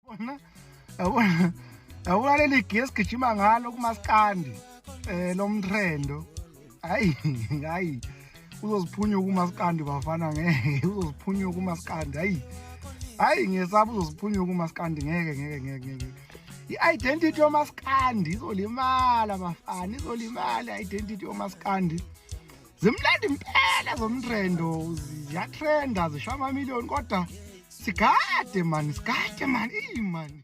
Yabona, yabona, yabona leli giya esigijima ngalo kumaskandi lomtrendo. Hayi, hayi, uzoziphunyuka umaskandi bafana, ngeke uzoziphunyuka umaskandi. Hayi, hayi, ngiyesaba uzoziphunyuka umaskandi, ngeke, ngeke, ngeke, ngeke. I-identity yomaskandi izolimala bafana, izolimala i-identity yomaskandi. Zimnandi impela zomtrendo, ziyatrenda, zishaya amamiliyoni, kodwa sigade man, sigade man, iyi man.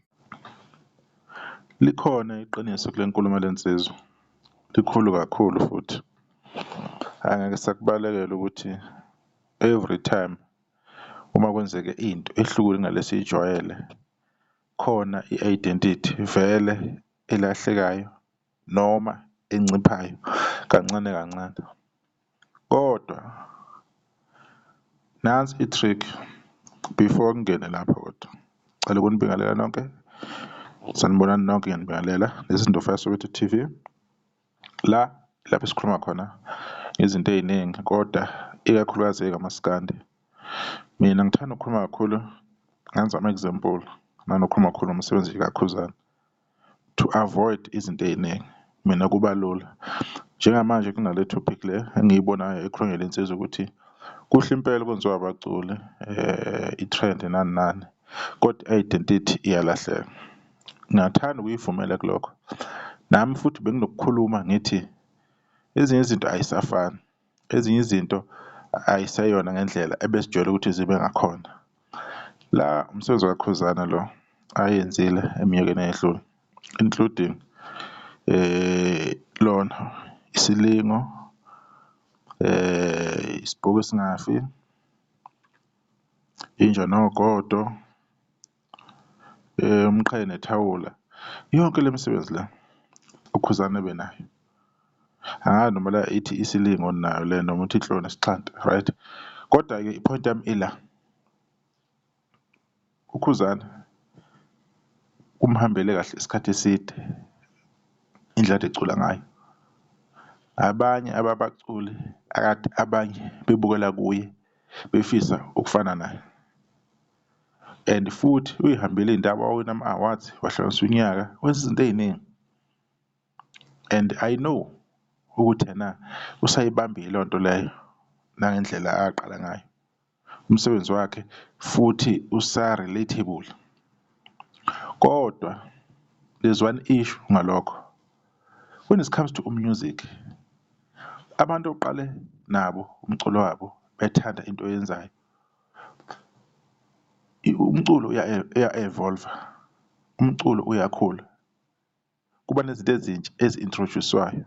Likhona iqiniso kule nkulumo lensizwa, likhulu kakhulu futhi. Angeke sakubalekela ukuthi every time uma kwenzeke into ehlukile kunale esiyijwayele khona i-identity vele elahlekayo noma enciphayo kancane kancane, kodwa nansi i-trick before ngingene lapho kodwa, ngicela ukunibingelela nonke. Sanibonani nonke, ngiyanibingelela. Lezi Ndofa Soweto TV, la lapho esikhuluma khona izinto ey'ningi kodwa ikakhulukazi ey'kamaskandi. Mina ngithanda ukukhuluma kakhulu ngenza ama-example nanokukhuluma kakhulu ngomsebenzi kaKhuzani to avoid izinto ey'ningi, mina kuba lula. Njengamanje kunale topic le engiyibonayo ekhulunywa ile nsizwa ukuthi kuhle impela okwenziwa abaculi i-trend nani nani kodwa i-identity iyalahleka. Ngingathanda ukuyivumela kulokho, nami futhi benginokukhuluma ngithi ezinye izinto ay'safani, ezinye izinto ayiseyona ngendlela ebesijwayele ukuthi zibe ngakhona. La umsebenzi kaKhuzani lo ayenzile eminyakeni eyedlule including lona Isilingo, Isibhuku Esingafi, Inja Nogodo, Umqhele Nethawula, yonke le misebenzi le uKhuzani ebenayo. Angazi noma la ithi isilingo nayo le noma uthi inhloko nesixhanti, right? Kodwa-ke i-point yami ila, uKhuzani kumhambele kahle isikhathi eside indlela ade ecula ngayo. Abanye ababaculi akade abanye bebukela kuye befisa ukufana naye and futhi uyihambile iy'ntaba, wawina ama-awards, wahlukaniswa unyaka, wenza izinto ey'ningi and I know ukuthi ena usayibambile leyo nto leyo nangendlela aqala ngayo. Umsebenzi wakhe futhi usa-relatable kodwa there's one issue ngalokho, when it comes to music, abantu oqale nabo umculo wabo bethanda into oyenzayo, umculo uya-evolve-a, umculo uyakhula, kuba nezinto ezintsha ezi-introduce-wayo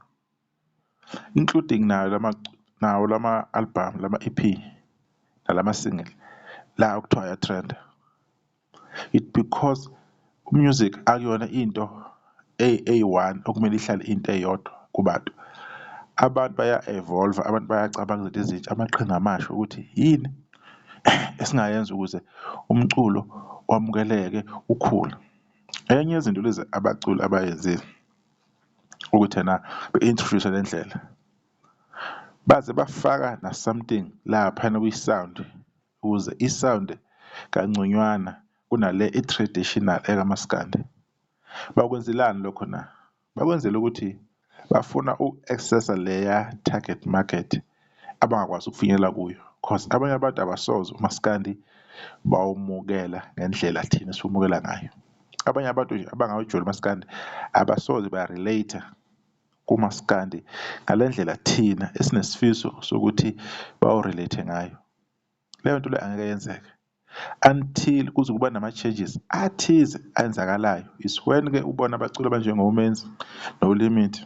including nayo lama nawo lama-album, lama-EP nalama-single la okuthiwa aya-trend-a. It because music akuyona into eyi-one okumele ihlale into eyodwa kubantu. Abantu baya-evolve-a, abantu bayacabanga izinto ezintsha, amaqhinga amasha ukuthi yini esingayenza ukuze umculo wamukeleke ukhule. Enye yezinto lezi abaculi abayenzile ukuthi ena be-introduce-e le ndlela, baze bafaka na-something laphayana kwi-sound ukuze i-sound-e kangconywana kunale i-traditional ekamaskandi. Bakwenzelani lokho na? Bakwenzela ukuthi bafuna uku-access-a leya target market abangakwazi ukufinyelela kuyo cause abanye abantu abasoze umaskandi bawumukela ngendlela thina esiwumukela ngayo. Abanye abantu nje abangawujwayele umaskandi abasoze ba-relate-a kumaskandi ngale ndlela thina esinesifiso sokuthi bawu-relate ngayo. Leyo nto leyo angeke yenzeke until kuze kuba nama-changes athize ayenzakalayo. Is when-ke ubona abaculi abanjengoMenzi no-Limit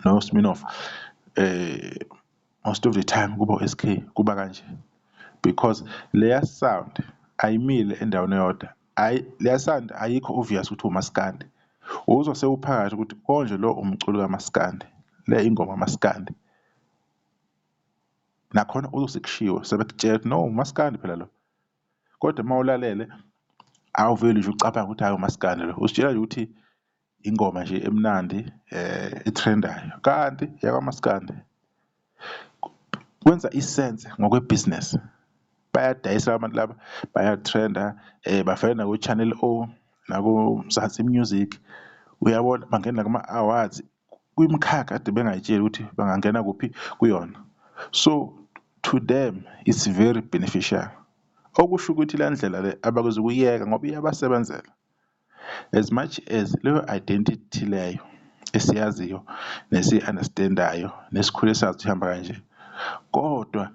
no-Sminoff most of the time kuba o-S_K kuba kanje because leya sound ayimile endaweni eyodwa, ayi leya sound ayikho obvious ukuthi umaskandi. Uzwa sewuphakathi ukuthi konje lo umculo kamaskandi, le ingoma kamaskandi. Nakhona uzwe sekushiwo sebekutshela ukuthi no umaskandi phela lo, kodwa uma ulalele awuveli nje ucabange ukuthi hhayi umaskandi lo, uzitshela nje ukuthi ingoma nje emnandi e-trend-ayo kanti eyakamaskandi. Kwenza i-sense ngokwebhizinesi, bayadayisa abantu laba, baya-trend-a bavela naku-Channel O. nakuMzansi Music, uyabona, bangena nakuma-awards kwimikhakha kade bengay'tsheli ukuthi bangangena kuphi kuyona. So to them it's very beneficial, okusho ukuthi la ndlela le abakuzukuyeka ngoba iyabasebenzela. As much as leyo identity leyo esiyaziyo nesiyi-understand-ayo nesikhule sazi ukuthi ihamba kanje, kodwa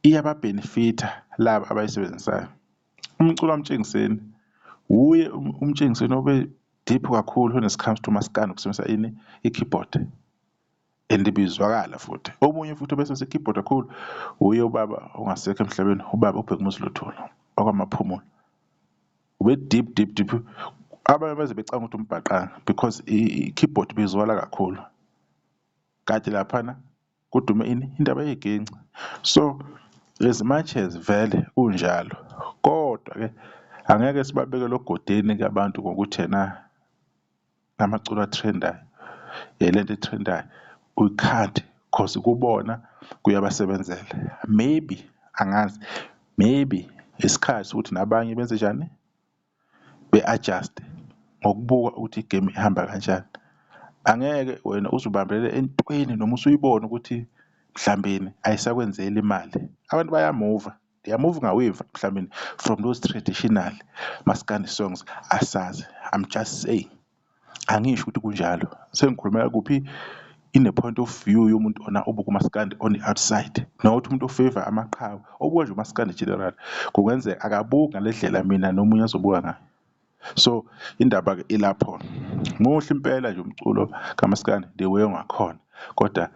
iyaba-benefit-a laba abayisebenzisayo. Umculo kaMtshengiseni wuye uMtshengiseni obe deep kakhulu when it comes to maskandi, ukusebenzisa ini? I-keyboard, and ibizwakala futhi. Omunye futhi obesebenzisa i-keyboard kakhulu uye ubaba ongasekho emhlabeni, ubaba uBhekumuzi Luthuli wakwaMaphumulo. Ube deep deep deep, abanye baze becabanga ukuthi umbhaqanga because i-keyboard ibizwakala kakhulu. Kanti laphana kudume ini? Indaba yeyiginci. So as much as vele kunjalo, kodwa-ke angeke sibabekele ogodini-ke abantu ngokuthi ena amaculo a-trend-ayo, lento e-trend-ayo, we can't, cause kubona kuyabasebenzela. Maybe angazi, maybe isikhathi sokuthi nabanye benze njani? Be-adjust-e ngokubuka ukuthi i-game ihamba kanjani. Angeke wena uze ubambelele entweni noma usuyibona ukuthi mhlambeni ayisakwenzeli imali. Abantu bayamuva, they are moving away mhlawumbe from those traditional maskandi songs, asazi. I'm just saying, angisho ukuthi kunjalo, sengikhulumela kuphi in the point of view yomuntu ona obuka umaskandi on the outside, not umuntu o-favor amaqhawe, obuka nje umaskandi general. Kungenzeka akabuki ngale ndlela mina nomunye azobuka ngayo. So indaba-ke ilapho. Muhle impela nje umculo kamaskandi the way ongakhona, kodwa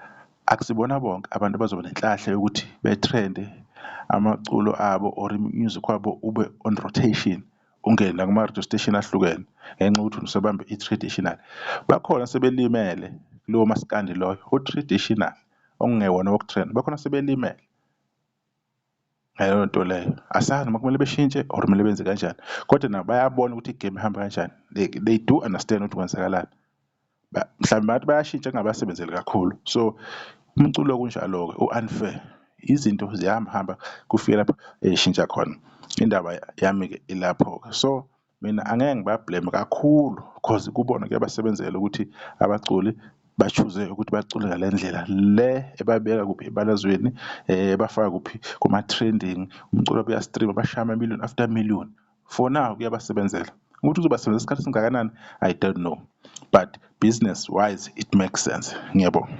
akusibona bonke abantu abazoba nenhlahla yokuthi be-trend-e amaculo abo or music wabo ube on rotation, ungene nakuma-radio station ahlukene ngenxa yokuthi usebambe i-traditional. Bakhona sebelimele kulowo maskandi loyo o-traditional okungewona woku-trend-a, bakhona sebelimele ngaleyo nto leyo. Asazi noma kumele beshintshe or kumele benze kanjani, kodwa nabo bayabona ukuthi i-game ihamba kanjani, they do understand ukuthi kwenzakalani. Mhlawumbe bathi bayashintsha kungabasebenzeli kakhulu. So umculo kunjalo-ke u-unfair, izinto ziyahamba hamba kufike lapho ey'shintsha khona. Indaba yami-ke ilapho-ke. So mina angeke ngiba-blame kakhulu cause kubona kuyabasebenzela ukuthi abaculi ba-choose-e ukuthi bacule ngale ndlela le ebabeka kuphi ebalazweni, ebafaka kuphi kuma-trending, umculo wabo uya-stream-a bashaya ama-million after million. For now kuyabasebenzela. Ukuthi kuzobasebenzela isikhathi esingakanani, I don't know, but business wise it makes sense. Ngiyabonga.